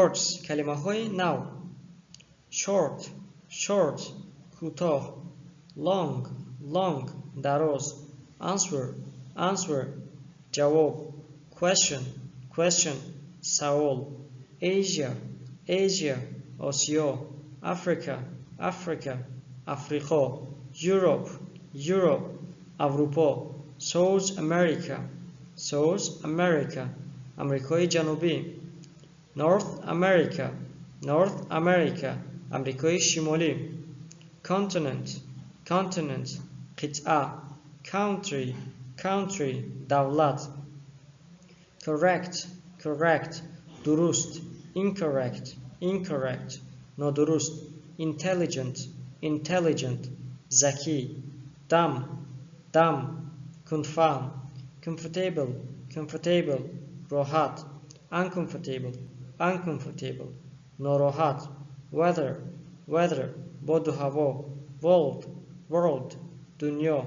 Words, калимаҳои нав. Short, short, кӯтоҳ. Long, long, дароз. Answer, answer, ҷавоб. Question, question, савол. Asia, Asia, Осиё. Africa, Africa, Африқо. Europe, Europe, Аврупо. South America, South America, Амрикои Ҷанубӣ. North America, North America, Амрикои Шимолӣ. Continent, continent, қитъа. Country, country, давлат. Correct, correct, дуруст. Incorrect, incorrect, нодуруст. Intelligent, intelligent, закӣ. Dumb, dumb, кундфаҳм. Comfortable, comfortable, роҳат. Uncomfortable, uncomfortable, нороҳат. Weather, weather, боду ҳаво. World, world, дунё.